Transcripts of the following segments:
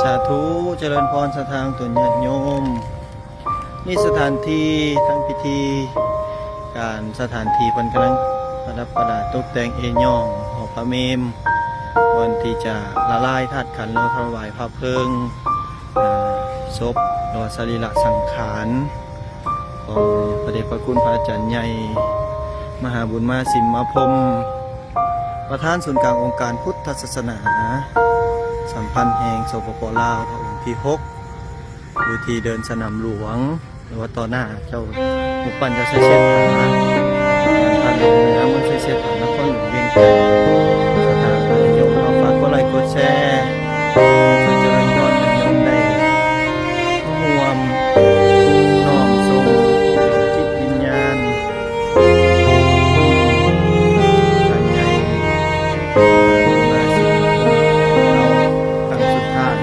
ສາທຸ ຈະເລີນພອນ ສັດທາຂອງຕົນຍາດໂຍມ. ນີ້ສະຖານທີ່ທາງພິທີການ ສະຖານທີ່ເພິ່ນກຳລັງປະດັບປະດາຕົກແຕ່ງເອຍ່ອງຫໍພະເມມ ກ່ອນທີ່ຈະລະລາຍທາດຂັນ ຫຼືຖວາຍພະເພີງ ອາ ສົບ ຫຼືວ່າສະລີລະສັງຂານ ຂອງພະເດດພະຄຸນພະອາຈານໃຫຍ່ ມະຫາບຸນມາ ສິມມະພົມ ປະທານສູນກາງອົງການພຸດທະສາສະໜາສຳພັນແຫ່ງ ສປປ ລາວ ພະອົງທີຫົກ ຢູ່ທີ່ເດີ່ນສະໜາມຫຼວງ ຫຼືວ່າຕໍ່ໜ້າເຈົ້າຮູບປັ້ນເຈົ້າໄຊເສດຖາ ບ້ານທ່າດອງເໜືອ ເມືອງໄຊເສດຖາ ນະຄອນຫຼວງວຽງຈັນ. ສະຖານທີ່ໂຍມເຮົາຝາກກົດໄລກົດແຊ ເພື່ອຈະເລີນພອນໃຫ້ໂຍມໄດ້ຮ່ວມນ້ອມສົ່ງດວງຈິດວິນຍານ ທ່ານໃຫຍ່ ມາສິມມະພົມ ເຮົາຄັ້ງສຸດທ້າຍ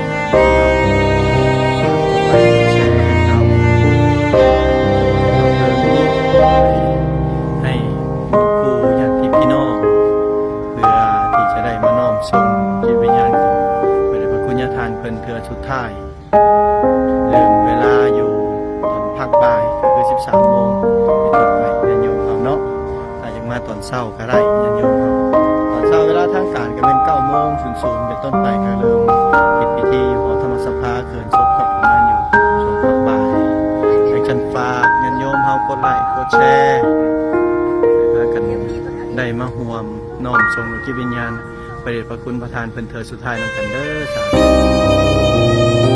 ໃຫ້ໝູ່ຄູ່ຍາດຕິພີ່ນ້ອງ ເພື່ອທີ່ຈະໄດ້ມານ້ອມສົ່ງຈິດວິນຍານຂອງພະເດດພະຄຸນຍາທ່ານເພິ່ນເທື່ອສຸດທ້າຍ. ເລີ່ມເວລາຢູ່ຕອນພັກບ່າຍ ກໍຄືສິບສາມໂມງເປັນຕົ້ນໄປ ຍາດໂຍມເຮົາເນາະ. ຖ້າຢາກມາຕອນເຊົ້າກໍໄດ້ ຍາດໂຍມເຮົາ. ຕອນເຊົ້າເວລາທາງການກໍແມ່ນເກົ້າໂມງສູນສູນເປັນຕົ້ນໄປ ກໍເລີ່ມເຮັດພິທີຢູ່ຫໍທຳມະສະພາ ເຄື່ອນສົບກໍປະມານຢູ່ຊ່ວງພັກບ່າຍ. ໃຫ້ກັນຝາກຍາດໂຍມເຮົາກົດໄລກົດແຊ ໃຫ້ພາກັນໄດ້ມາຮ່ວມນ້ອມສົ່ງດວງຈິດວິນຍານ ພະເດດພະຄຸນພະທ່ານເພິ່ນເທື່ອສຸດທ້າຍນຳກັນເດີ. ສາທຸ.